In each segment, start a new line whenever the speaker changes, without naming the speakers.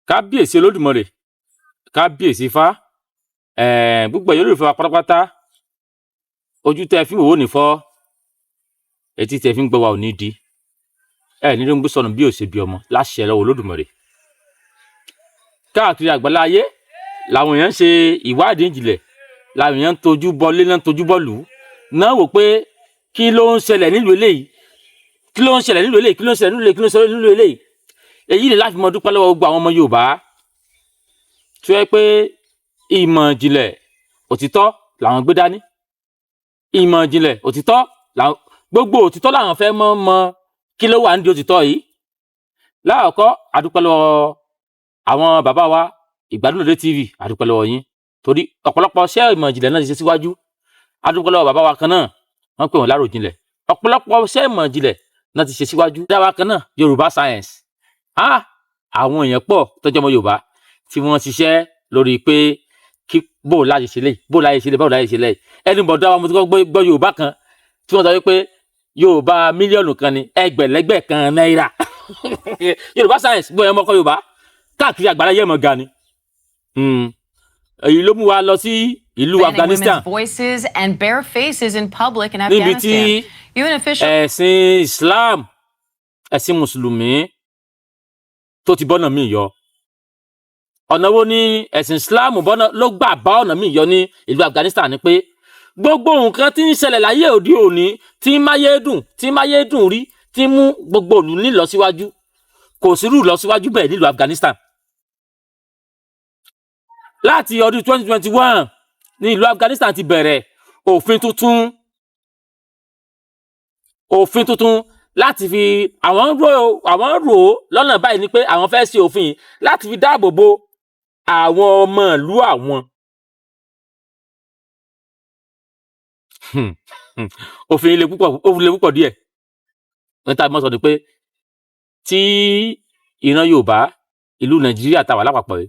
Kábíyèsí Olódùmarè, kábíyèsí Ifá, gbogbo ẹ̀yin olólùfẹ́ wa pátápátá, ojú tẹ́ ẹ fi ń wò ó ní fọ́, etí tẹ́ ẹ fi ń gbọ́ wa ò ní di, ẹ ní ló ń gbé sọnù bí ò ṣe bí ọmọ láṣẹ lọ́wọ́ Olódùmarè. Káàkiri àgbàlá ayé làwọn èèyàn ń ṣe ìwádìí ìjìnlẹ̀, làwọn èèyàn ń tojú bọlé náà, ń tojú bọ̀lù náà, wò pé kí ló ń ṣẹlẹ̀ nílùú eléyìí, kí ló ń ṣẹlẹ̀ nílùú eléyìí, kí ló ń ṣẹlẹ̀ nílùú eléyìí, kí ló ń ṣẹlẹ̀ nílùú eléyìí. Èyí ni láti mọ dúpẹ́ lọ́wọ́ gbogbo àwọn ọmọ Yorùbá tó yẹ pé ìmọ̀ ìjìnlẹ̀ òtítọ́ làwọn gbé dání, ìmọ̀ ìjìnlẹ̀ òtítọ́ làwọn, gbogbo òtítọ́ làwọn fẹ́ mọ̀ mọ̀ kí ló wà nídìí òtítọ́ yìí. Láàkọ́, àdúpẹ́ lọ́wọ́ àwọn bàbá wa Ìgbádùn TV, àdúpẹ́ lọ́wọ́ yín torí ọ̀pọ̀lọpọ̀ iṣẹ́ ìmọ̀ ìjìnlẹ̀ náà ti ṣe síwájú. Àdúpẹ́ lọ́wọ́ bàbá wa kan náà, wọ́n pè wọ́n láròjinlẹ̀, ọ̀pọ̀lọpọ̀ iṣẹ́ ìmọ̀ ìjìnlẹ̀ náà ti ṣe síwájú. Dáwà kan náà, Yorùbá Science, ah, àwọn èèyàn pọ̀ tọ́jú ọmọ Yorùbá tí wọ́n ṣiṣẹ́ lórí pé kí bó láti ṣe lè, bó láti ṣe lè, báwo láti ṣe lè. Ẹni bọ̀dọ̀ àwọn mo ti kọ́ gbọ́ Yorùbá kan tí wọ́n sọ wípé Yorùbá 1 mílíọ̀nù ní ẹgbẹ̀lẹ́gbẹ̀ kan náírà. Yorùbá Science, gbọ́ yẹn mọ́kọ́ Yorùbá káàkiri àgbáyé yẹn mọ̀ gan ni. Èyí ló mú wa lọ sí ìlú
banning
Afghanistan
women's voices and bare faces in public in
níbi tí
Afghanistan. UN officials
ẹ̀sìn Islam, ẹ̀sìn mùsùlùmí tó ti bọ́nà míì yọ. Ọ̀nà wo ni ẹ̀sìn Islam bọ́nà ló gbà bá ọ̀nà míì yọ ní ìlú Afghanistan? Ni pé gbogbo nǹkan tí ń ṣẹlẹ̀ láyé òde òní, tí ń máyé dùn, tí ń máyé dùn rí, tí ń mú gbogbo ìlú nílọsíwájú, kò sí rú ìlọsíwájú bẹ́ẹ̀ nílùú Afghanistan. Láti ọdún 2021 ní ìlú Afghanistan ti bẹ̀rẹ̀ òfin tuntun, òfin tuntun láti fi àwọn rò ó lọ́nà báyìí ni pé àwọn fẹ́ ṣe òfin yìí láti fi dáàbò bo àwọn ọmọ ìlú àwọn. Òfin yìí le púpọ̀, ó le púpọ̀ díẹ̀. Wọ́n tá a mọ̀ sọ ni pé tí ìran Yorùbá, ìlú Nàìjíríà tá a wà lápapọ̀ yìí,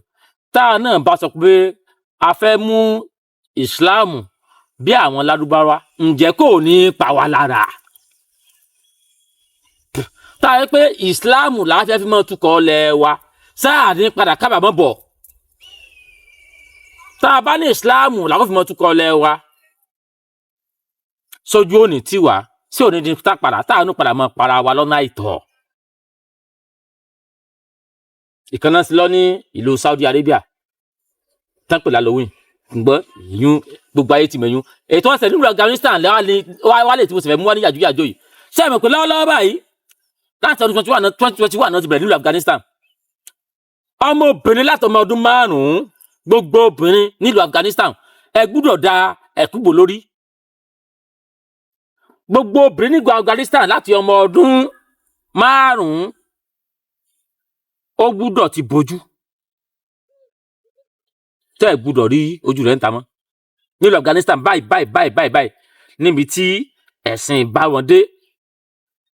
tá a náà bá sọ pé a fẹ́ mú Ìsìláàmù bí àwọn Lárúbáwá, ǹjẹ́ kò ní í pa wá lára? Tá a yẹ pé Ìsìláàmù là á fẹ́ fi mọ́ tukọ̀ ọlẹ̀ wa, sáà ní padà kábàámọ̀ bọ̀. Tá a bá ní Ìsìláàmù làwọn fi mọ́ tukọ̀ ọlẹ̀ wa, sójú òní tiwa sí òní di tá padà tá a nù padà mọ́ para wa lọ́nà àìtọ́. Ìkànnà sí lọ ní ìlú Saudi Arabia tán pè l'Halloween, ǹgbọ́n ìyún gbogbo ayé ti mẹ̀yún. Ètò ọ̀sẹ̀ nílùú Afghanistan wálé tí mo sì fẹ́ mú wá ní yàjóyàjó yìí. Ṣé ẹ mọ̀ pé lọ́wọ́lọ́wọ́ báyìí, láti ọdún 2021 náà ti bẹ̀rẹ̀ nílùú Afghanistan, ọmọbìnrin láti ọmọ ọdún 5, gbogbo obìnrin nílùú Afghanistan, ẹ gbúdọ̀ da ẹ̀kú bò lórí. Gbogbo obìnrin nílùú Afghanistan láti ọmọ ọdún 5, ó gbúdọ̀ ti bojú, tẹ́ ẹ gbúdọ̀ rí ojú rẹ̀ ń ta mọ́ nílùú Afghanistan báyìí báyìí báyìí báyìí báyìí, níbi tí ẹ̀sìn bá wọn dé,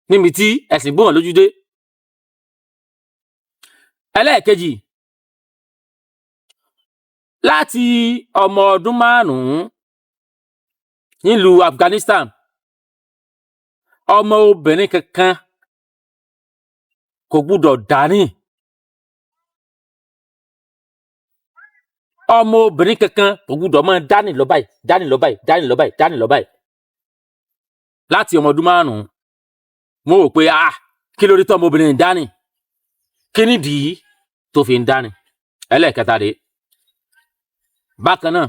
níbi tí ẹ̀sìn gbé wọn lójú dé. Ẹlẹ́ẹ̀kejì, láti ọmọ ọdún 5 nílùú Afghanistan, ọmọ obìnrin kankan kò gbúdọ̀ dárìn, ọmọ obìnrin kankan kò gbúdọ̀ máa dánì lọ báyìí, dánì lọ báyìí, dánì lọ báyìí, dánì lọ báyìí láti ọmọ ọdún 5. Mo rò pé, ah, kí ló dé tó ọmọbìnrin ń dánì? Kí nìdí tó fi ń dánì? Ẹlẹ́ẹ̀kẹta rèé bákan náà,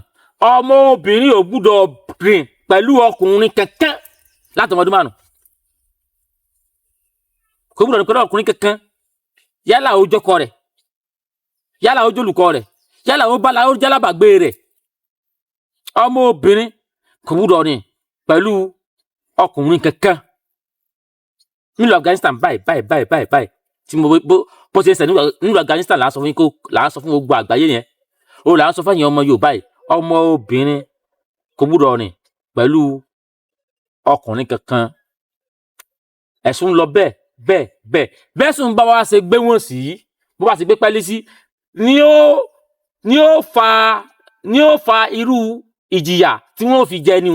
ọmọ obìnrin ò gbúdọ̀ rìn pẹ̀lú ọkùnrin kankan láti ọmọ ọdún 5. Kò gbúdọ̀ rìn pẹ̀lú ọkùnrin kankan, yálà ó jọkọ rẹ̀, yálà ó jólùkọ́ rẹ̀, yálà ó bá ó jálábàgbé rẹ̀, ọmọ obìnrin kò gbúdọ̀ rìn pẹ̀lú ọkùnrin kankan nílùú Afghanistan báyìí báyìí báyìí báyìí báyìí. Tí mo bó ṣe ń ṣe nílùú Afghanistan là ń sọ fún yín, kó là ń sọ fún gbogbo àgbáyé yẹn, ó là ń sọ fún ẹ̀yin ọmọ Yorùbá yìí, ọmọ obìnrin kò gbúdọ̀ rìn pẹ̀lú ọkùnrin kankan. Ẹ̀sùn lọ bẹ́ẹ̀ bẹ́ẹ̀ bẹ́ẹ̀ bẹ́ẹ̀. Sùn bá wa ṣe gbé wọn sí, bó bá ṣe gbé pẹ́ẹ́lí sí ni ó fa irú ìjìyà tí wọ́n fi jẹ ní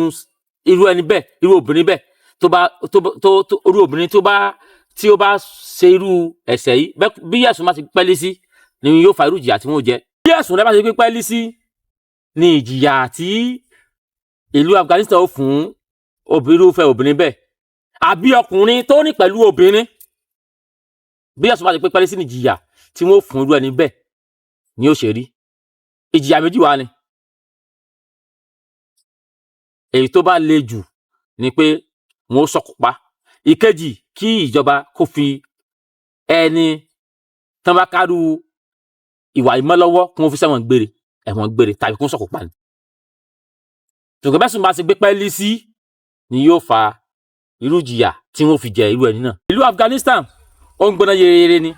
irú ẹni bẹ́ẹ̀, irú obìnrin bẹ́ẹ̀ tó bá tó tó tó irú obìnrin tó bá tí ó bá ṣe irú ẹ̀ṣẹ̀ yìí. Bí ẹ̀sùn bá ti pẹ́ẹ́lí sí Ni yóò fa irú ìjìyà tí wọ́n jẹ. Bí ẹ̀sùn rẹ bá ṣe pípẹ́ lí sí ni ìjìyà tí ìlú Afghanistan ó fún obìnrin, irúfẹ́ obìnrin bẹ́ẹ̀ àbí ọkùnrin tó ní pẹ̀lú obìnrin. Bí ẹ̀sùn bá ṣe pípẹ́ lí sí ni ìjìyà tí wọ́n fún irú ẹni bẹ́ẹ̀ ni ó ṣe rí. Ìjìyà méjì wá ni. Èyí tó bá le jù ni pé wọn ó sọ̀kò pa. Ìkejì, kí ìjọba kó fi ẹni tán bá kárú ìwà ìmọ́lọ́wọ́ kí wọ́n fi sẹ́wọ̀n gbére, ẹ̀wọ̀n gbére, tàbí kí wọ́n sọ̀kò pa ni. Ṣùgbọ́n bẹ́sùn bá ṣe gbé pẹ́ẹ́lí sí ni yóò fa irú ìjìyà tí wọ́n fi jẹ irú ẹni náà. Ìlú Afghanistan, ó ń gbóná yereyere ni.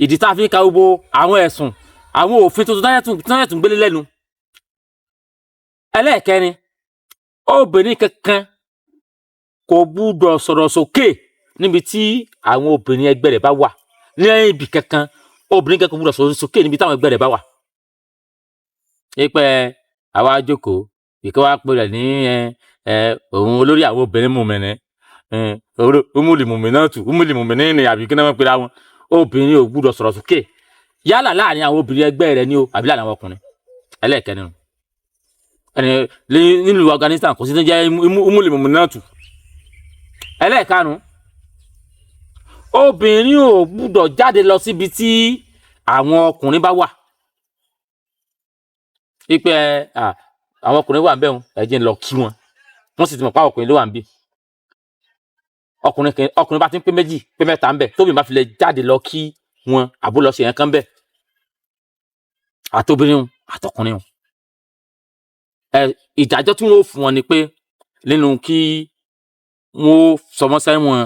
Ìdí tá a fi ń ka gbogbo àwọn ẹ̀sùn, àwọn òfin tuntun táyà tún gbélé lẹ́nu. Ẹlẹ́ẹ̀kẹrin, obìnrin kankan kò gbúdọ̀ sọ̀rọ̀ sókè níbi tí àwọn obìnrin ẹgbẹ́ rẹ̀ bá wà. Ní ibì kankan, obìnrin kankan kò gbúdọ̀ sọ̀rọ̀ sókè níbi táwọn ẹgbẹ́ rẹ̀ bá wà. Pípẹ́ àwa jókòó ìkọ́ wa pè rẹ̀ ní ẹ ẹ òun olórí àwọn obìnrin mùmìnì, umuli mùmìnàtù, umuli mùmìnì ni, àbí kí náà wọ́n pera wọn. Obìnrin ò gbúdọ̀ sọ̀rọ̀ sókè, yálà láàrin àwọn obìnrin ẹgbẹ́ rẹ̀ ni o àbí láàrin àwọn ọkùnrin. Ẹlẹ́ẹ̀kẹrin nù. Ẹni nílùú Afghanistan, kò sí ní jẹ́ umuli mùmìnàtù. Ẹlẹ́ẹ̀karùn-ún, obìnrin ò gbúdọ̀ jáde lọ síbi tí àwọn ọkùnrin bá wà. Wípé àwọn ọkùnrin wà ń bẹ̀ wọn, ẹ jẹ́ n lọ kí wọn. Wọ́n sì ti mọ̀ pé àwọn ọkùnrin ló wà ń bí. Ọkùnrin bá ti ń pé méjì, pé mẹ́ta ń bẹ̀, tóbi bá fi lè jáde lọ kí wọn àbó lọ ṣe yẹn kan bẹ̀, àtobìnrin wọn àtọkùnrin wọn, ẹ ìdájọ́ tí wọ́n ó fún wọn ni pé nínú kí wọ́n ó sọmọ́ sẹ́wọ̀n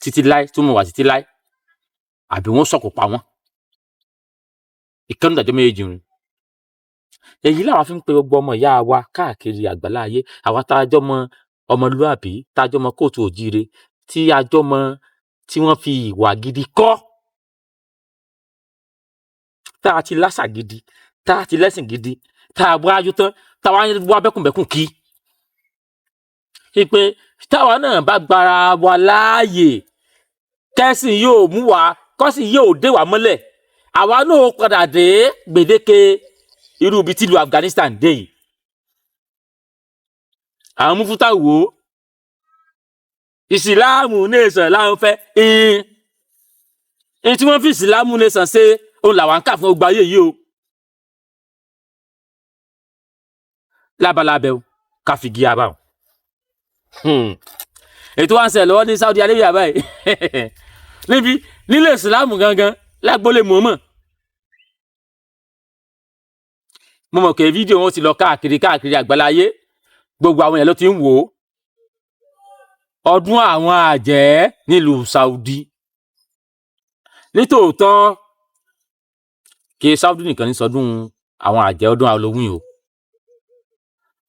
títí láé tí wọ́n wà títí láé, àbí wọ́n sọ̀kò pa wọ́n. Ìkànnì ìdájọ́ méjèèjì rìn. Èyí làwa fi ń pe gbogbo ọmọ ìyá wa káàkiri àgbàlá ayé, àwa tá a jọ mọ ọmọlúàbí, tá a jọ mọ kóòtù òjíire, tí a jọ mọ tí wọ́n fi ìwà gidi kọ́, tá a ti láṣà gidi, tá a ti lẹ́sìn gidi, tá a wájú tán, tá a wá wá bẹ́kùnbẹ́kùn kí pé táwa náà bá gbára wa láàyè, kẹ́sìn yóò mú wa, kọ́sìn yóò dé wa mọ́lẹ̀, àwa náà ó padà dé gbèdéke irú ibi tí ìlú Afghanistan dé yìí. Àwọn mufuta wò ó, ìsìláàmù nation láwọn fẹ́ ẹ̀ẹ́n tí wọ́n fi ìsìláàmù nation ṣe, òun làwọn ń kà fún ọgbà ayé yìí o. Lábalábẹ́ o, ká fi gí abá o. Ètò wa ń ṣẹlẹ̀ lọ́wọ́ ní Saudi Arabia báyìí, níbi nílé ìsìláàmù gangan lágbólé mọ̀ọ́mọ̀. Mo mọ̀ pé fídíò wọn ti lọ káàkiri káàkiri àgbáláyé, gbogbo àwọn èèyàn ló ti ń wò ó. Ọdún àwọn àjẹ́ nílùú Saudi. Nítòótọ́, kì í Saudi nìkan ní sọdún àwọn àjẹ́, ọdún Halloween o.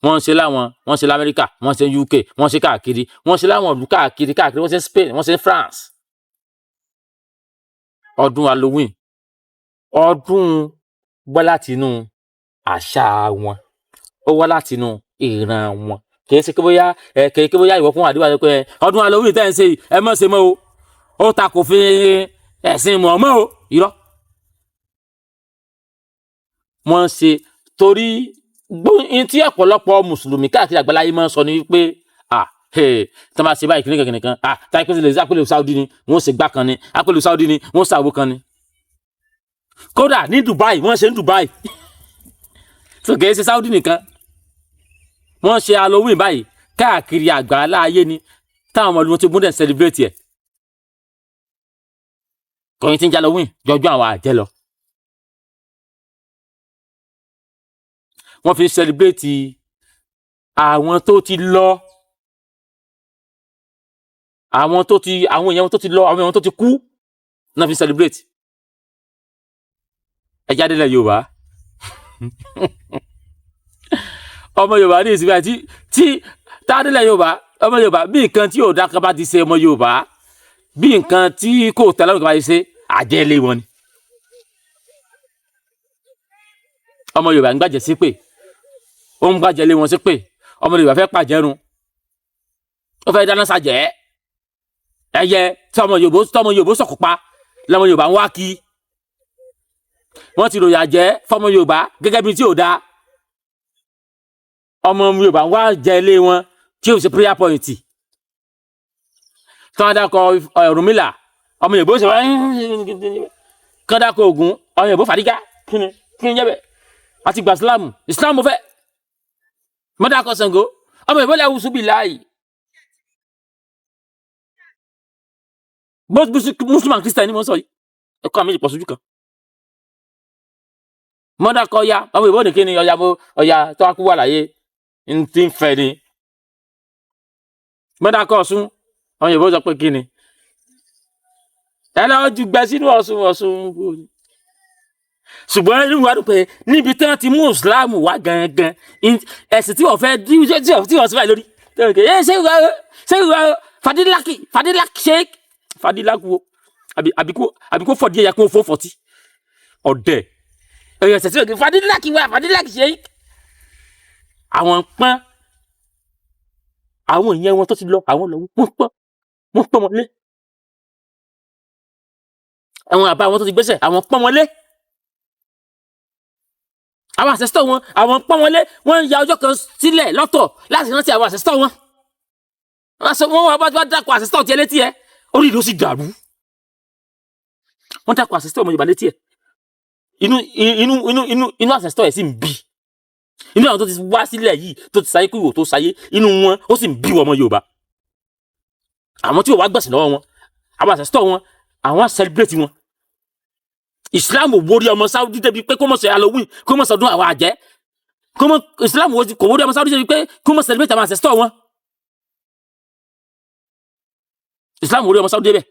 Wọ́n ń ṣe láwọn, wọ́n ń ṣe lamẹ́ríkà, wọ́n ń ṣe UK, wọ́n ń ṣe káàkiri, wọ́n ń ṣe láwọn ìlú káàkiri káàkiri, wọ́n ń ṣe Spain, wọ́n ń ṣe France. Ọdún Halloween, ọdún wá látinú àṣà wọn, ó wá látinú ìran wọn. Kì í ṣe pé bóyá ẹ, kì í ṣe bóyá ìwọ fún àdúrà pé ọdún Halloween tẹ́ ẹ̀ ń ṣe yìí, ẹ mọ̀ ṣe mọ́ o, ó ta kò fi ẹ̀sìn mọ̀ mọ́ o, irọ́. Wọ́n ń ṣe torí gbóyin tí ọ̀pọ̀lọpọ̀ mùsùlùmí káàkiri àgbáláyé máa ń sọ ni wípé ah tí wọ́n bá ṣe báyìí kìnìkan kìnìkan, ah táyé pèsè lè ṣe àpèlè Saudi ni wọ́n ṣe gbá kan ni, àpèlè Saudi ni wọ́n ṣàwó kan ni. Kódà ní Dubai, wọ́n ṣe ní Dubai, so kìí ṣe Saudi nìkan wọ́n ṣe Halloween báyìí káàkiri àgbáláyé ni, táwọn ọmọ ìlú ti gbọ́dọ̀ celebrate ẹ̀. Kọ̀yìn tí ń jẹ́ Halloween jọjú àwọn àjẹ́ lọ. Wọ́n fi ń celebrate àwọn tó ti lọ, àwọn tó ti, àwọn èèyàn tó ti lọ, àwọn èèyàn tó ti kú náà fi ń celebrate. Ẹ jáde lẹ Yorùbá, ọmọ Yorùbá ní ìsinmi àti tí tádélẹ̀ Yorùbá, ọmọ Yorùbá, bí nǹkan tí yóò dá kan bá ti ṣe ọmọ Yorùbá, bí nǹkan tí kò tẹ́lẹ̀ kan bá ti ṣe, àjẹlé wọn ni. Ọmọ Yorùbá ń gbàjẹ́ sí pé ó ń gbàjẹ́ lé wọn sí pé ọmọ Yorùbá fẹ́ pàjẹ́run, ó fẹ́ dáná sàjẹ́ ẹyẹ tí ọmọ Yorùbá, tí ọmọ Yorùbá sọ̀kò pa lọmọ Yorùbá ń wá kí. Wọ́n ti ròyìn àjẹ́ fọmọ Yorùbá gẹ́gẹ́ bí tí ò dáa. Ọmọ Yorùbá wá jẹ ilé wọn tí ò ṣe prayer point tí wọ́n dákọ̀ Ọ̀rúnmìlà, ọmọ Yorùbá ó ṣe wá kán dákọ̀ Ògún, ọmọ Yorùbá fàdígá. Kíni kíni jẹ́ bẹ́ẹ̀? Àti gba Islam, Islam mo fẹ́ mọ́. Dákọ̀ Ṣàngó, ọmọ Yorùbá lẹ́wù súbì láàyè. Both Muslim and Christian ni mo sọ yìí, ẹ̀kọ́ àmì ìpọ̀ sójú kan. Mọ́dà kọ́ ya ọmọ Yorùbá ní kíni ọya bó ọya tó wá kú wà láyé ń tí ń fẹ́ ni. Mọ́dà kọ́ Ọ̀ṣun, ọmọ Yorùbá sọ pé kíni ẹ lọ́ọ́ ju gbẹ sínú Ọ̀ṣun Ọ̀ṣun. Ṣùgbọ́n inú wa dùn pé níbi tí wọ́n ti mú Islam wá gangan, ẹ̀sìn tí wọ́n fẹ́ tí wọ́n sì báyìí lórí ṣé ìwà ṣé ìwà Fadilaki Fadilaki Sheikh Fadilaki wo àbíkó fọ̀dí ẹ̀yà kó fọ́ fọ̀tí ọ̀dẹ̀ ẹ̀yà ẹ̀sẹ̀ tí wọ́n Fadilaki wá Fadilaki Sheikh. Àwọn pọ́n àwọn èèyàn wọn tó ti lọ, àwọn lọ wọ́n pọ́n wọ́n pọ́n wọn lé. Àwọn àbá wọn tó ti gbéṣẹ̀, àwọn pọ́n wọn lé. Àwọn ancestor wọn, àwọn pọ́n wọn lé. Wọ́n ń ya ọjọ́ kan sílẹ̀ lọ́tọ̀ láti rántí àwọn ancestor wọn. Wọ́n wá bá dákọ̀ ancestor tiẹ̀ létí ẹ̀, orí ìlú sì dàrú. Wọ́n dákọ̀ ancestor ọmọ Yorùbá létí ẹ̀, inú inú inú inú inú ancestor ẹ̀ sì ń bí. Inú àwọn tó ti wá sílẹ̀ yìí, tó ti sáyé kúrò, tó sáyé, inú wọn ó sì ń bí ọmọ Yorùbá. Àwọn tí ò wá gbẹ̀sìn lọ́wọ́ wọn, àwọn ancestor wọn, àwọn celebrate wọn. Islam ò wórí ọmọ Saudi débi pé kó mọ̀ ṣe Halloween, kó mọ̀ sọdún àwọn àjẹ́, kó mọ̀. Islam kò wórí ọmọ Saudi débi pé kó mọ̀ celebrate àwọn ancestor wọn. Islam wórí ọmọ Saudi débẹ̀,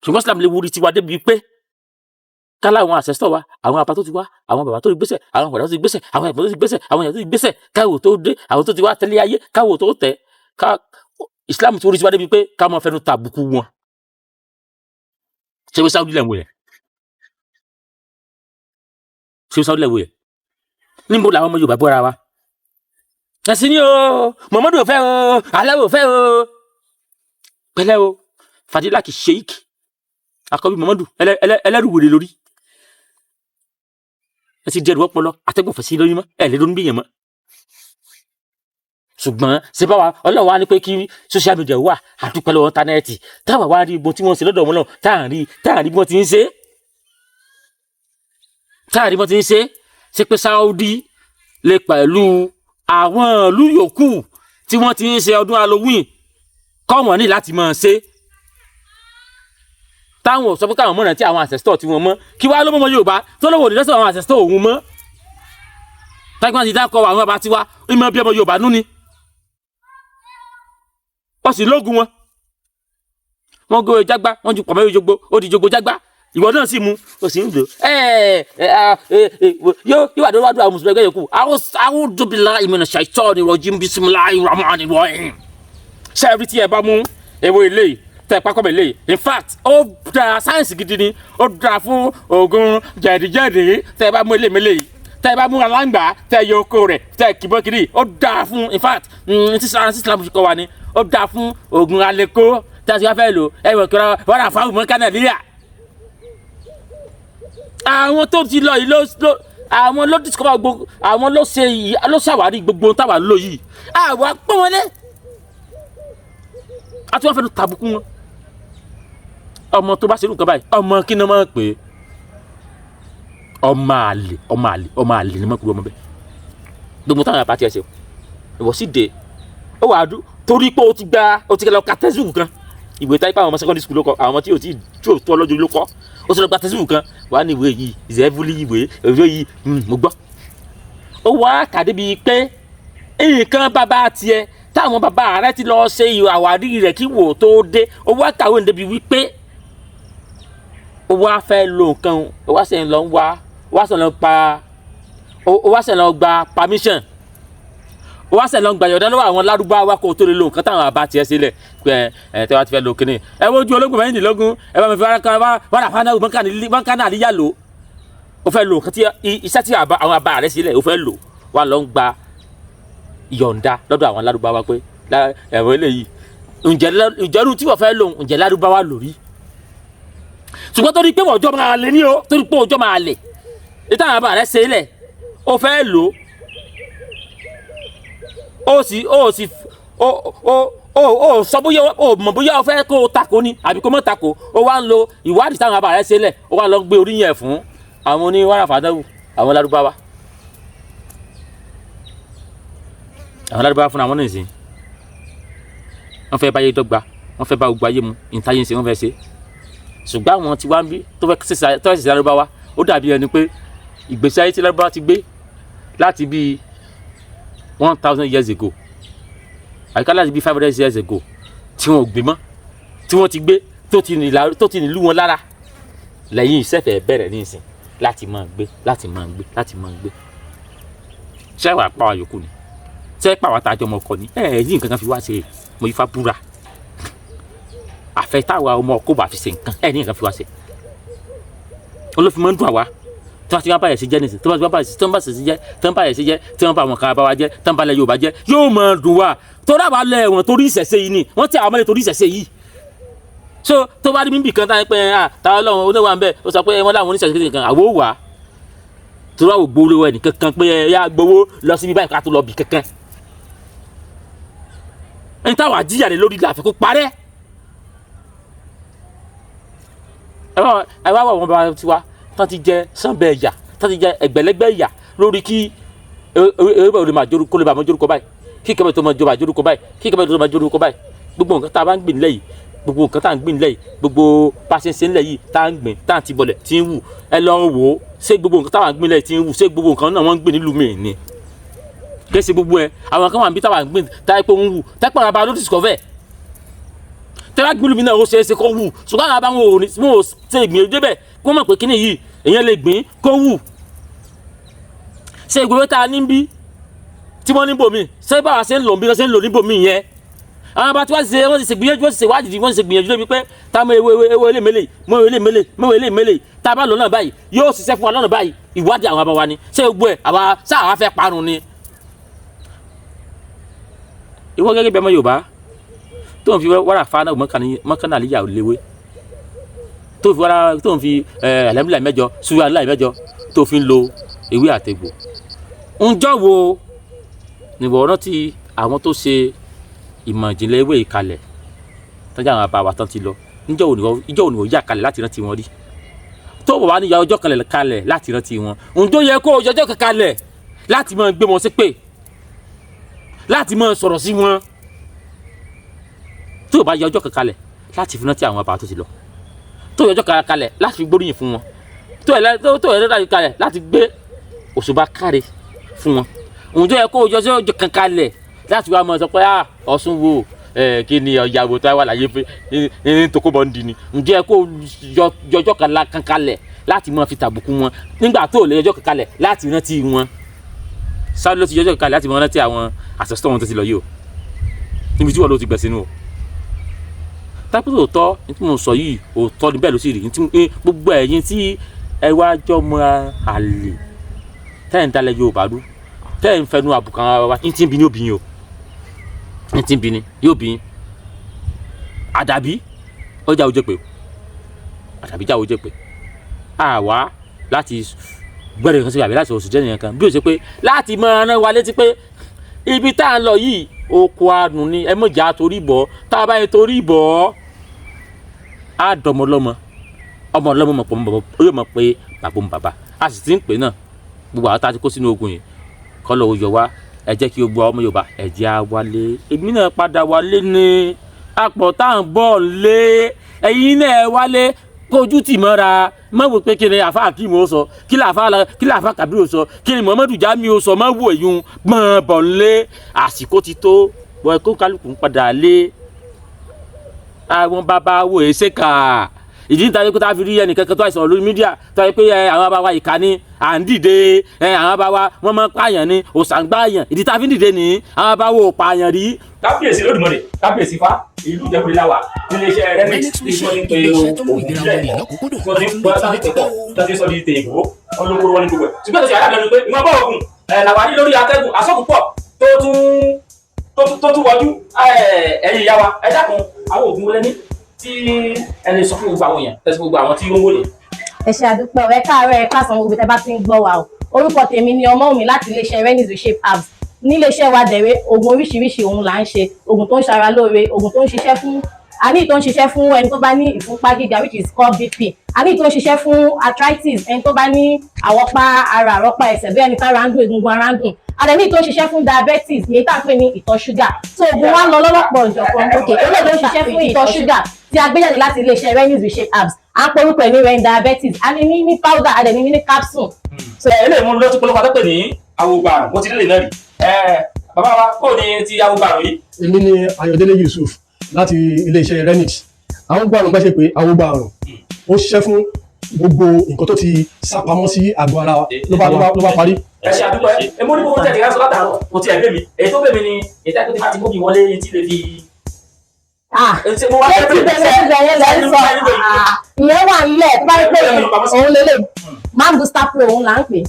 ṣùgbọ́n Islam lè wórí tiwa débi pé kálá àwọn ancestor wa, àwọn àbá tó ti wá, àwọn bàbá tó ti gbéṣẹ̀, àwọn bàbá tó ti gbéṣẹ̀, àwọn ẹ̀gbọ́n tó ti gbéṣẹ̀, àwọn ìyá tó ti gbéṣẹ̀, káwò tó dé, àwọn tó ti wá tẹ́lẹ̀ ayé, káwò tó tẹ̀ ká. Islam ti wórí tiwa débi pé ká máa fẹnu tàbùkù wọn. Ṣé wọ́n Saudi lẹ̀ ń wò yẹn? Ṣé Saudi lẹ̀ wò yẹn? Níbo làwọn ọmọ Yorùbá bọ́ra wa? Ẹ̀sìn ni o, Muhammadu ò fẹ́ o, aláwọ̀ ò fẹ́ o. Pẹ̀lẹ́ o, Fadilaki Sheikh akọbí Muhammadu ẹlẹ́rù wèrè lórí. Ẹ ti dẹrù ọpọlọ, atẹ́gùn fẹsí lórí mọ́, ẹ lè ronú bí yẹn mọ́. Ṣùgbọ́n ṣe báwa Ọlọ́run wa ní pé kí social media wà, àdúpẹ́ lọ́wọ́ íńtánẹ́ẹ̀tì táwa wá rí ibo tí wọ́n ṣe lọ́dọ̀ wọn náà, táà rí bí wọ́n ti ń ṣe, táà rí bí wọ́n ti ń ṣe. Ṣe pé Saudi lè pẹ̀lú àwọn ìlú yòókù tí wọ́n ti ń ṣe ọdún Halloween kọ́ wọ́n ní láti máa ṣe, táwọn ò sọ pé káwọn mọ̀nà tí àwọn ancestor tí wọ́n mọ́. Kí wàá ló mọ́ Yorùbá tó lọ́wọ́ òní lọ́sọ̀ àwọn ancestor òun mọ́, táwọn ti dákọ̀ àwọn bàbá tiwa ìmọ̀ bí ọmọ Yorùbá nú ni wọ́n sì lógun wọn. Wọ́n gbé jágbá, wọ́n ju pọ̀mọ́ jogbo, ó di jogbo jágbá. Ìwọ náà sì mú o sì ń lò yóò wà lọ́wọ́ àwọn mùsùlùmí ẹgbẹ́ yòókù. A'udhu billahi minash shaitani rajim, bismillahir rahmanir rahim. Ṣé tí ẹ bá mú ewé ilé tẹ pákọ́ mi lé, in fact ó dáa, sáyẹ̀nsì gidi ni, ó dáa fún oògùn jẹ̀díjẹ̀dí. Tẹ bá mú ilé mi lé, tẹ bá mú aláǹgbá, tẹ yọ oko rẹ̀, tẹ kìbọn kiri, ó dáa fún, in fact tí Islam fi kọ́ wa ni, ó dáa fún oògùn aleko. Tí a ti wá fẹ́ lò ẹ wọ̀ kí wọ́n rà fáwọn mọ́ kánà líyà. Àwọn tó ti lọ yìí ló àwọn ló discover gbogbo, àwọn ló ṣe ló ṣàwárí gbogbo táwa ń lò yìí. Àwa pọ́n wọn lé, a tún wá fẹ́ lu tàbùkù wọn. Ọmọ tó bá ṣe irú nǹkan báyìí, ọmọ kí ni wọ́n máa ń pè é? Ọmọ àlè, ọmọ àlè, ọmọ àlè ni wọ́n pè ọmọ bẹ́ẹ̀. Gbogbo táwọn àbá tiẹ̀ ṣe, ìwọ sì dé, ó wàá dún torí pé o ti gba, o ti lọ ka textbook kan, ìwé táyé pé àwọn ọmọ secondary school ló kọ, àwọn ọmọ tí o ti tí o tó ọlọ́jọ́ ló kọ́. O ti lọ gba textbook kan wàá ní ìwé yìí is heavily ìwé ìwé yìí. Mo gbọ́ ó wá kàdé bíi pé nǹkan bàbá tiẹ̀ táwọn bàbá rẹ ti lọ ṣe àwárí rẹ̀ kí wò tó dé, ó wá kàwé níbi wípé ó wá fẹ́ lo nǹkan, ó wá sẹ́yìn lọ ń wá, ó wá sẹ́yìn lọ pa, ó wá sẹ́yìn lọ gba permission, ó wá sẹ́yìn lọ gba yọ̀dá lọ́wọ́ àwọn lárúbáwá kó tó lè lo nǹkan táwọn àbá tiẹ̀ sílẹ̀ pé ẹ tẹ́ wá ti fẹ́ lo kíní ẹ wojú ológun mẹ́rìndínlógún, ẹ bá mi fi wàrà fáná mọ́kànnà àríyá lò. Ó fẹ́ lo nǹkan tí iṣẹ́ tí àwọn àbá rẹ̀ sílẹ̀, ó fẹ́ lò, wà lọ ń gba yọ̀ǹda lọ́dọ̀ àwọn lárúbáwá pé ẹ̀rọ eléyìí ǹjẹ́ irú tí wọ́n fẹ́ lò, ǹjẹ́ lárúbáwá lò rí? Ṣùgbọ́n torí pé ọjọ́ máa lè ní o, torí pé ọjọ́ máa lè ìtàn àbá rẹ̀ ṣe é lẹ̀, ó fẹ́ lò ó, ó sì ó sọ bóyá ó mọ̀ bóyá ó fẹ́ kó o tako ni àbí kó mọ̀ tako. Ó wá ń lo ìwádìí táwọn àbá rẹ̀ ṣe lẹ̀, ó wá lọ gbé orí yẹn fún àwọn oníwàrà fàdáwù, àwọn Lárúbáwá, àwọn Lárúbáwá fúnra wọn nìsín. Wọ́n fẹ́ báyé dọ́gba, wọ́n fẹ́ bá gbogbo ayé mu, ìtayé ń ṣe wọ́n fẹ́ ṣe. Ṣùgbọ́n àwọn tí wá ń bí tó fẹ́ ṣe Lárúbáwá, ó dàbí ẹni pé ìgbésí ayé tí Lárúbáwá ti gbé láti bíi 1,000 years ago, àyíká láti bíi 500 years ago, tí wọn ò gbé mọ́, tí wọ́n ti gbé tó ti nílùú wọn lára lẹ́yìn ìṣẹ̀fẹ̀ bẹ̀rẹ̀ ní ìsìn láti máa gbé, láti máa gbé, láti máa gbé. Ṣé wàá pa wá yòókù ni? Ṣé pàwọn àtàjọ ọmọ ọkọ ni? Ẹ ẹ yí nǹkan kan fi wá ṣe. Mo yí fa búra, àfẹ táwa ọmọ ọkọ bá fi ṣe nǹkan, ẹ ní nǹkan fi wá ṣe. Olófin máa ń dùn àwa tí wọ́n ti wá báyẹ̀ sí jẹ́ nísìn, tí wọ́n ti wá báyẹ̀ sí, tí wọ́n bá sì jẹ́, tí wọ́n báyẹ̀ sí jẹ́, tí wọ́n bá àwọn kan bá wa jẹ́, tí wọ́n bá lẹ̀ Yorùbá jẹ́, yóò máa dùn wá torí àwa lẹ̀ wọ̀n torí ìṣẹ̀ṣe yìí ni wọ́n ti àwọn ọmọlẹ̀ torí ìṣẹ̀ṣe yìí. So tó bá rí mímì kan táyé pé ah, táwọn ọlọ́run oníwà ń bẹ̀, ó sọ pé wọ́n láwọn oníṣẹ̀ṣe kan, àwọ̀ wà torí àwọn gbowó ẹnì kankan pé ẹ yá gbowó lọ síbi báyìí ká tó lọ bì kankan. Ẹni táwọn àjíyàrá lórí làfẹ́ kó parẹ́. Ẹ wá wà wọn bá tiwa tán ti jẹ sànbẹ ẹ̀yà, tán ti jẹ ẹgbẹ̀lẹ́gbẹ̀ ẹ̀yà lórí kí ewé bá máa jorúkọ, kó lè bá máa jorúkọ báyìí, kí kẹ́mẹ́ tó máa jọba jorúkọ báyìí, kí kẹ́mẹ́ tó máa jorúkọ báyìí. Gbogbo nǹkan tá a bá ń gbìn nílẹ̀ yìí, gbogbo nǹkan tá a ń gbìn nílẹ̀ yìí, gbogbo bá a ṣe ń ṣe nílẹ̀ yìí, tá a ń gbìn, tá a ti bọlẹ̀ tí ń wù, ẹ lọ wò ó. Ṣé gbogbo nǹkan táwa ń gbìn nílẹ̀ tí ń wù, ṣé gbogbo nǹkan náà wọ́n ń gbìn nílùú mi ni? Kì í ṣe gbogbo ẹ. Àwọn kan wà níbi táwa ń gbìn táyé pé ń wù, táyé pé àwọn abá ló discover tẹ́lá gbìlú mi náà, ó ṣeé ṣe kó wù, ṣùgbọ́n àwọn abáwọn ò ní wọn ò ṣe ìgbìyànjú débẹ̀ kó mọ̀ pé kíní yìí èèyàn lè gbìn kó wù. Ṣé ìgbòho tá a ní bí tí wọ́n ní bòmí, ṣé báwa ṣe ń lò bí wọ́n ṣe ń lò ní bòmí yẹn? Àwọn abá tí wọ́n ṣe, wọ́n ti ṣe gbìyànjú, wọ́n ti ṣe wádìí, wọ́n ti ṣe gbìyànjú débi pé tá mọ ewé ewé ilé mélèé, mọ ewé ilé mélèé, mọ ewé ilé mélèé, tá a bá lò náà báyìí yóò ṣiṣẹ́ fún wa lọ́nà báyìí. Ìwádìí àwọn abá wa ni. Ṣé gbogbo ẹ̀ àwa ṣáà wá fẹ́ parun ni? Ìwọ gẹ́gẹ́ bí ọmọ Yorùbá tó ń fi wàrà fa náà mọ́kànnà léwé, tó fi wàrà, tó ń fi ẹlẹ́mìlà mẹ́jọ suya láì mẹ́jọ, tó fi ń lo ewé àtegbò, ǹjọ́ wo nìwọ rántí àwọn tó ṣe ìmọ̀ ìjìnlẹ̀ ewé yìí kalẹ̀, tọ́jú àwọn bàbá wa tán ti lọ? Ǹjọ́ wo nìwọ, ìjọ́ wo nìwọ yà kalẹ̀ láti rántí wọn rí? Tó wà níyà ọjọ́ kan kalẹ̀ láti rántí wọn, ǹjọ́ yẹ kó ọjọ́ kan kalẹ̀ láti máa gbé wọn ṣépè, láti máa sọ̀rọ̀ sí wọn? Tó o bá yẹ ọjọ́ kan kalẹ̀ láti fi rántí àwọn bàbá tó ti lọ, tó yẹ ọjọ́ kan kalẹ̀ láti fi gbóríyìn fún wọn, tó yẹ ọjọ́ kalẹ̀ láti gbé òṣùbà káre fún wọn, ǹjọ́ yẹ kó o yọ ọjọ́ kan kalẹ̀ láti wá máa sọ pé ah, Ọ̀ṣun wo, kí ni ọ̀yàwó tó wà láyé pé ní tòkóbọ̀ ń di ni? Ǹjọ́ yẹ kó o yọ ọjọ́ kan kalẹ̀ láti máa fi tàbùkù wọn nígbà tó o lè yọ ọjọ́ kan kalẹ̀ láti rántí wọn? Sáré ló ti yọ ọjọ́ kan kalẹ̀ láti máa rántí àwọn àṣẹṣọ́ wọn tó ti lọ yìí o, níbi tí wọ́n ló ti gbẹ̀ sínú o. Tápẹ́tò òótọ́ ní tí mo sọ yìí, òótọ́ ni, bẹ́ẹ̀ ló sì rí. Gbogbo ẹ̀yin tí ẹ wá jọ mọ àlè, tẹ́ ẹ̀ ń dalẹ̀ Yorùbá rú, tẹ́ ẹ̀ ń fẹnu àbùkù ara wa, ní tí ń bi ní òbí yín o, ní tí ń bi ní yóò bí yín. Àdàbí ọjà òjò pé àdàbí já òjò pé àwa láti gbẹ́rẹ̀ kan sí àbí láti oṣù jẹ́ nìyẹn kan bí ó ṣe pé láti máa rán wa létí pé ibi tá à ń lọ yìí, oko adùn ni. Ẹ mọ̀jà torí bọ̀. Tá a bá yẹ torí bọ̀, á dọmọ lọ́mọ, ọmọ ọlọ́mọ mọ̀ pọ̀ mọ̀, ó yóò mọ̀ pé bàbá ń bàbá a sì ti ń pè náà. Gbogbo àwọn tá a ti kó sínú ogun yìí, kọ́ lọ́wọ́ yọ wá. Ẹ jẹ́ kí gbogbo ọmọ Yorùbá, ẹ jẹ́ á wálé. Èmi náà padà wálé ní apọ̀ tá à ń bọ̀ lé. Ẹ̀yin náà ẹ wálé, kojú tì mọ́ra. Má wò pé kí ni àfa Akeem ó sọ, kí làáfà Kabiru sọ, kí ni Muhammadu Jamiu ó sọ. Má wò èyún gbọ́n bọ̀ lé. Àsìkò ti tó wọ́n kó kálukú ń padà lé. Àwọn bàbá wo èsè kà ìdí níta pé tá a fi rí ẹnìkan kan tó àìsàn lórí media tó yẹ pé àwọn bàbá wa ìka ni à ń dìde, àwọn bàbá wa wọ́n máa ń pààyàn ni, òsàǹgbàyàn. Ìdí tá a fi ń dìde ní àwọn bàbá wo ò pààyàn rí. Kábíyèsí Lódùmarè, kábíyèsí fa ìlú Ìjẹ̀bú-Òde la wà níléeṣẹ́ Renix tí wọ́n ti ń pe
Iléeṣẹ́ tó mú
òògùn
ìlera
ìbílẹ̀
wọn ní
pọ̀,
lọ́kùnkúndùn
tí wọ́n ti ń
àti
pọ́
tí
sáà
ti
pọ̀,
pẹ́
tí wọ́n ti sọ di tèèbó, wọ́n ló kóró wọn ní gbogbo ẹ̀. Ṣùgbọ́n tó ṣe àyàlẹ́nu pé ìwọ̀n bá òògùn ẹ̀ làwárí lórí atẹ́gùn asọ́kùn pọ̀ tó tún wọjú. Ẹ̀yin ìyá wa, ẹ dákun, àwọn òògùn wọlé ní. Tí ẹ lè sọ fún gbogbo àwọn èèyàn tẹsí, gbogbo àwọn tí ó ń wòye.
Ẹ ṣe, àdúpẹ́. Ẹ káàárọ̀, ẹ káàsán, gbogbo tẹ́ bá ti ń gbọ́ wa o. Orúkọ tèmi ni Ọmọ́wùnmí láti iléeṣẹ́ Renis Reshape Herbs. Níléeṣẹ́ wa dẹ̀rẹ́, oògùn oríṣiríṣi òun là ń ṣe, oògùn tó ń ṣara lóore, oògùn tó ń ṣiṣẹ́ fún, a ní tó ń ṣiṣẹ́ fún ẹni tó bá ní ìfúnpá gíga, which is called BP, a ní tó ń ṣiṣẹ́ fún arthritis, ẹni tó bá ní àwọ̀pá ara, àrọ́pá ẹsẹ̀, bí ẹni tára ń dùn, egungun ara ń dùn. A dẹ̀ ní tó ń ṣiṣẹ́ fún diabetes, ní tá à ń pè ní ìtọ̀ ṣúgà. So oògùn wa ń lọ lọ́lọ́pọ̀ ọ̀jọ̀kan. Ok, eléyìí tó ń ṣiṣẹ́ fún ìtọ̀ ṣúgà tí a gbé jáde láti iléeṣẹ́ Renis Reshape Herbs, à ń porúkọ ẹ̀ ní ren diabetes. A ní ní powder, a dẹ̀ ní ní capsule.
So eléyìí mú lọ́tún polówó àtọ́pẹ̀ ní awogbarùn. Mo ti rí lè náà rí. Bàbá wa, kó ní ti awogbarùn yìí?
Èmi ni Ayọ̀délé Yusuf láti iléeṣẹ́ Renix. Àwọn gbàrún bá ṣe pé àwọn gbàrún, ó ṣiṣẹ́ fún gbogbo nǹkan tó ti sápamọ́ sí àgọ́ ara wa, ló bá parí.
Ẹ ṣe, àdúgbò. Ẹ mo ní gbogbo tẹ̀lé sọ látàárọ̀, kò tiẹ̀ bẹ̀ mí. Èyí tó bẹ̀ mí ni èyí tó ti bá ti mú mi wọlé tí lè fi.
Ah, ṣé ti bẹ̀rẹ̀ bẹ̀rẹ̀ lẹ́ ń sọ? Ah, ìyẹn wà nílẹ̀. Tó bá rí pé òun lélẹ̀, Man Booster Pro òun là ń pè.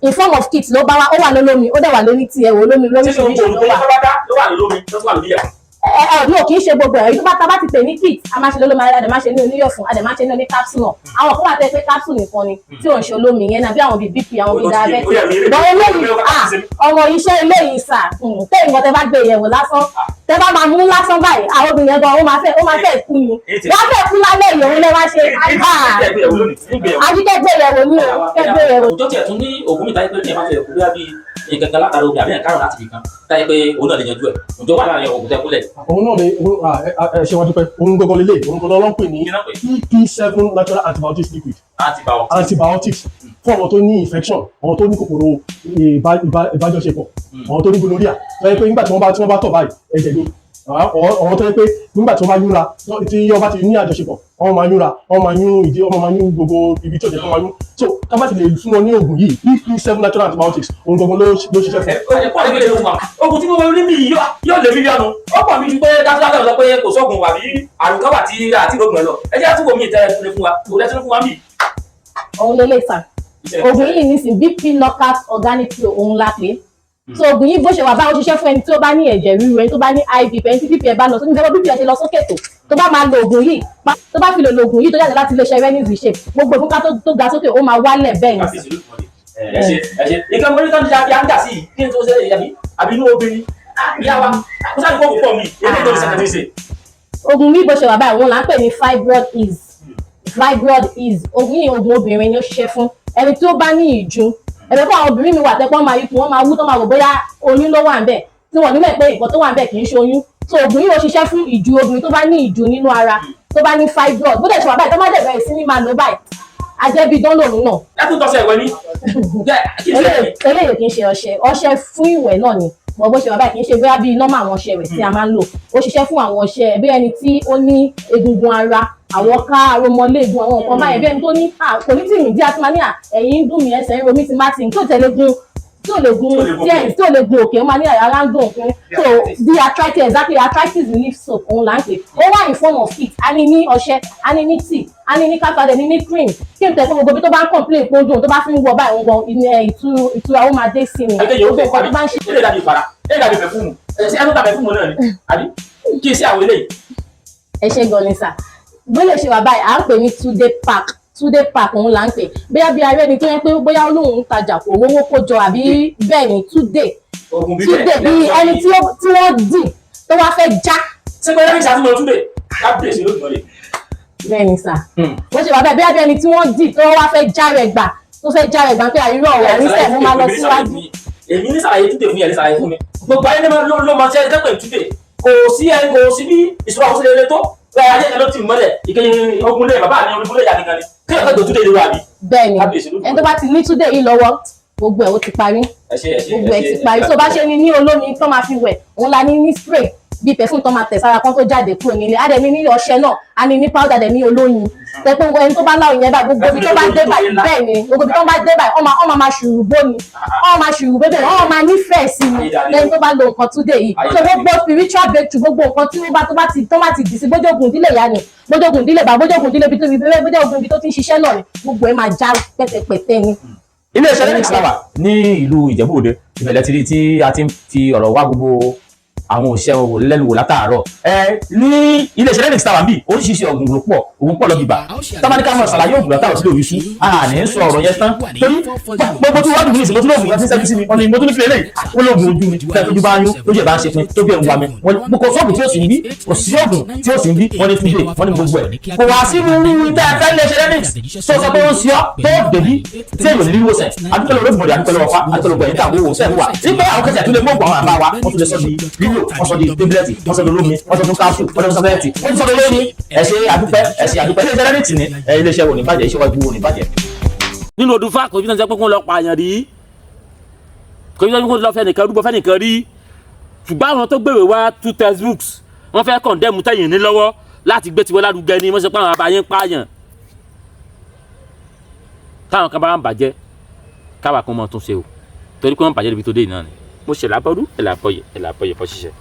In form of kit ló bá wá, ó wà lólómi, ó dẹ̀ wà lóní tiẹ̀ wò lómi.
Títí
Lóríṣiríṣi
gbogbo
ló wà.
olùkọ́ ló wà lólómi, ló wà lórí ẹ̀fọn.
Ẹ ẹ no, kì í ṣe gbogbo ẹ̀. Tó bá ta bá ti pè ní kit, a máa ṣe lólómi, a dẹ̀ máa ṣe ní oníyọ̀fun, a dẹ̀ máa ṣe ní oní capsule náà. Àwọn kan wà tẹ́ pé capsule nìkan ni, tí ò ń ṣe olómi yẹn náà, bí àwọn bíi BP, àwọn bíi diabetes. Bọ́n eléyìí, ah, ọmọ iṣẹ́ eléyìí sà, tẹ́ nǹkan tẹ́ bá gbé yẹ̀wò lásán, tẹ́ bá máa mú lásán báyìí, àwọn obìnrin yẹn gan, ó máa fẹ́ kú ni. Wọ́n fẹ́ kú lálẹ́ yìí, òun lè wá ṣe. Àbíkẹ́ gbé yẹ̀wò ní o, kẹ́ gbé yẹ̀wò.
Òjò tiẹ̀ tún ní ògùn mi táyé pé ní ẹ̀ bá fẹ́ kú bóyá bíi nǹkan kan látara omi àbí nǹkan karùn-ún láti ibì kan táyé pé òun náà lè yanjú ẹ̀. Òjò wà láàrin ògùn tẹ́kúlẹ̀.
Òun náà ni òun, ah, ẹ ṣe wá dúpẹ́. Òun gbọ́ngàn lélẹ̀, òun gbọ́ngàn ló ń pè ní
Kí náà pè?
EP7 natural antibiotics liquid.
Antibiotics.
Antibiotics fún àwọn tó ní infection, àwọn tó ní kòkòrò ìbájọṣepọ̀, àwọn tó ní gonorrhea tó yẹ pé nígbà tí wọ́n bá tọ̀ báyìí, ẹ̀jẹ̀ ni, àwọn tó yẹ pé nígbà tí wọ́n bá yúnra, tí wọ́n bá ti ní àjọṣepọ̀, wọ́n máa yúnra, wọ́n máa yún ìdí, wọ́n máa yún gbogbo ibi tí ò jẹ́ kó máa yún. So ká bá ti lè fún wọn ní oògùn yìí, EP7 natural antibiotics, òun gangan ló ṣiṣẹ́ fún.
Ogun tí mo rí mi yìí yóò lè mílíọ̀nù ó pọ̀ mi ju pé dájúdájú sọ pé kò sóògùn àbí àrùn kan wà tí àti ìrógùn ẹ̀ lọ. Ẹ jẹ́ àtúwò mi ìtẹ́ ẹ fún wa, kò lẹ́tún fún wa mí.
Òun lélẹ̀ sà, oògùn yìí nísìn, BP Knockout Organic Pro òun la pè é. So oògùn yìí, bó ṣe wà báwo, ṣiṣẹ́ fún ẹni tí ó bá ní ẹ̀jẹ̀ ríru, ẹni tó bá ní high BP, ẹni tí BP ẹ̀ bá lọ sókè. Nígbà BP ẹ̀ ṣe lọ sókè tó, tó bá máa lo oògùn yìí, tó bá fi lè lo oògùn yìí tó jáde láti iléeṣẹ́ Renis Reshape, gbogbo ìfúnpá tó ga sókè, ó máa wálẹ̀ bẹ́ẹ̀ ni.
Ẹ ṣe, ẹ ṣe. Nǹkan mo ní tán ti ṣe àǹgà sí yìí, kí ni tó ṣe é yàbí àbí inú obìnrin ìyá wa kó sáré kó pọ̀ mi èyí tó ti ṣàkàtì ṣe.
Oògùn mi, bó ṣe wà báyìí, òun là ń pè ní fibroid ease. Fibroid ease, oògùn yìí, oògùn obìnrin ni ó ṣiṣẹ́ fún, ẹni tí ó bá ní ìju ẹ̀fẹ̀. Fún àwọn obìnrin mi wà tẹ́pọ́n máa yípo, wọ́n máa wú, tó máa rò bóyá oyún ló wà ń bẹ̀, tí wọ́n nílẹ̀ pé nǹkan tó wà ń bẹ̀ kì í ṣe oyún. So oògùn yìí, ó ṣiṣẹ́ fún ìju obìnrin tó bá ní ìju nínú ara, tó bá ní fibroid. Bó dẹ̀ ṣe wà báyìí, tó má dẹ̀ bẹ̀rẹ̀ sí ní máa lò báyìí, ajẹ́bí dán lòun náà.
Ẹkún tọ́sẹ̀ ìwẹ̀ ni kí ni ṣe?
Eléyìí kì í ṣe ọṣẹ. Ọṣẹ fún ìwẹ̀ náà ni bọ̀. Bó ṣe wà báyìí, kì í ṣe bóyá bíi normal àwọn ọṣẹ ìwẹ̀ tí a máa ń lò. Ó ṣiṣẹ́ fún àwọn ọṣẹ bí ẹni tí ó ní egungun ara, àwọn ká aromọléegun, àwọn nǹkan báyẹn, bí ẹni tó ní kò ní tì mí dí àti máa ní ẹ̀yìn ń dùn mí, ẹsẹ̀ ń ro mí, ti má ti tí ò tẹ̀lé gun, tí ò lè gun díẹ̀, tí ò lè gun òkè, ó máa ní ara ń dùn òkun. So the arthritis, exactly, arthritis relief soap òun là ń pè. Ó wà in form of kit. A ní ní ọṣẹ, a ní ní tea, a ní ní káfíńdà, ní ní cream. Kí n tẹ̀ fún gbogbo ibi tó bá ń complain pé ó dùn, tó bá fi ń wọ báyìí, òun gan ìtura ó máa dé sí ni.
Ẹgbẹ́ yóò
Gbogbo nǹkan tó bá ń ṣe.
Ilé dàbí ìpara, ilé dàbí perfume, ẹ ṣe ẹnu tàbí perfume náà ni àbí kí n ṣe àwọn eléyìí?
Ẹ ṣe gan ni sà. Bó lè ṣe wà báyìí, à ń pè ní Today Pack. Today Pack òun là ń pè. Bóyá bí arẹ́ni tó yẹ pé bóyá olóhùn ń tajà, kò rówó kó jọ, àbí bẹ́ẹ̀ ni, Today
Oògùn bíbẹ̀.
Today bí ẹni tí wọ́n dì tó wá fẹ́ já.
Ṣé pé ẹni ṣàtúnmọ̀ túbẹ̀ kábíyèsí lódùmarè?
Bẹ́ẹ̀ ni sà. Bó ṣe wà báyìí, bóyá bí ẹni tí wọ́n dì tó wá fẹ́ já rẹ̀ gbà, tó fẹ́ já rẹ̀ gbà pé àìrọ̀ ọ̀rọ̀ níṣẹ́ mo máa lọ síwájú.
Èmi ní sàlàyé túdè fún yẹn, ní sàlàyé fún mi. Gbogbo ayé ló máa ṣe ẹgbẹ́ túdè. Kò sí ẹ, kò sí bí ìṣòro àwọn sílẹ̀ tó ẹ ayé ẹ ló ti mọ́lẹ̀ ìkẹyìn ogun lé bàbá mi, ogun lé ìyá mi kan ni kí ẹ̀ka tó túdè lè wà bí.
Bẹ́ẹ̀ ni.
Kábíyèsí lódùmarè.
Ẹni tó bá ti ní Today yìí lọ́wọ́, gbogbo ẹ̀ ó ti parí.
Ẹ ṣe, ẹ ṣe.
Gbogbo ẹ̀ ti parí. Tó bá ṣe ní ní olómi tó máa fi wẹ̀, òun la ní ní spray bíi perfume tó máa tẹ̀ sára kan tó jáde kúrò nílé. Á dẹ̀ ní ní ọṣẹ náà, a ní ní powder, dẹ̀ ní olóyin tẹ pé ẹni tó bá láwọn yẹn báyìí, gbogbo ibi tó bá dé báyìí, bẹ́ẹ̀ ni, gbogbo ibi tó bá dé báyìí, wọ́n máa ṣùrù bó ni, wọ́n máa ṣùrù bébè, wọ́n máa nífẹ̀ẹ́ sí ni lẹ́yìn tó bá lo nǹkan Today yìí. So gbogbo spiritual breakthrough, gbogbo nǹkan tí wọ́n bá tó bá ti dì sí, bójógun ìdílé ìyá ni, bójógun ìdílé bàbá, bójógun ìdílé ibi tó ibi, bójógun ibi tó ti ń ṣiṣẹ́ náà ni, gbogbo ẹ̀ máa já pẹ́tẹpẹ́tẹ ni.
Iléeṣẹ́ Lenix Lava ní ìlú Ìjẹ̀bú Òde ìbẹ̀lẹ̀ ti rí tí a ti ń fi ọ̀rọ̀ wá gbogbo Àwọn òṣìṣẹ́ wọn wò lẹ́nu wò látàárọ̀. Ẹ ní iléeṣẹ́ Renix táwa bíi oríṣiríṣi ọ̀gùn ló pọ̀, òun pọ̀ lọ́bìbà. Tábánikà máa ṣàlàyé ògùn látàrọ̀ sílé òyìṣú, a ní sọ ọ̀rọ̀ yẹn tán, torí gbogbo tí wọ́n dùn mí ìsìn, mo tún lóògùn kan tí ń sẹ́jú sí mi, wọ́n ní mo tún ní fìlẹ̀ lẹ́yìn, wọ́n lóògùn ojú mi tẹ́ tójú bá ń yún, lójú ẹ̀ bá ń ṣe pin, tójú ẹ̀ ń wa mi. Wọ́n kò sóògùn tí ó sì ń bí, kò sí òògùn tí ó sì ń bí. Wọ́n ní túnde, wọ́n ní gbogbo ẹ̀ kò wá sí irú tẹ́ ẹ fẹ́ lè ṣe Renix tó sọ pé ó ń ṣe ọ́ tó dèbí tí èèyàn ní wíwòsàn. Adúpẹ́ lọ́wọ́ Olódùmarè, adúpẹ́ lọ́wọ́ fa, adúpẹ́ lọ́wọ́ ẹ̀yìn tá àwọn òwòsàn wà nígbà àwọn kẹsẹ̀ tó lè mọ̀ àwọn àbá wa, wọ́n tún lè sọ di lílò, wọ́n sọ di tébílẹ̀tì, wọ́n sọ di olómi, wọ́n sọ di káfù, wọ́n sọ di sọ́fẹ́ẹ̀tì, wọ́n sọ di olómi. Ẹ ṣé adúpẹ́, ẹ ṣé adúpẹ́. Iléeṣẹ́ Renix ní iléeṣẹ́ wo ní bàjẹ́, iṣẹ́ wa gbowó ní bàjẹ́. Nínú ọdún fáà kò bí wọ́n ti sọ pé kó lọ pààyàn rí, kò bí wọ́n ti lọ fẹ́ nìkan rúbọ fẹ́ nìkan rí, ṣùgbọ́n àwọn tó gbèrè wá two textbooks, wọ́n fẹ́ condemn tẹ̀yìn ní lọ́wọ́ láti gbé tiwọn lárugẹ ni. Wọ́n sọ pé àwọn abayé ń pààyàn, táwọn kan bá ń bàjẹ́, káwa kan mọ̀ tún ṣe o, torí pé wọ́n bàjẹ́ níbi tó dé yìí náà ni. Mo ṣe làbọ́rú, ẹ̀ làbọ̀yẹ̀, ẹ̀ làbọ̀yẹ̀ fọ́ ṣiṣẹ́.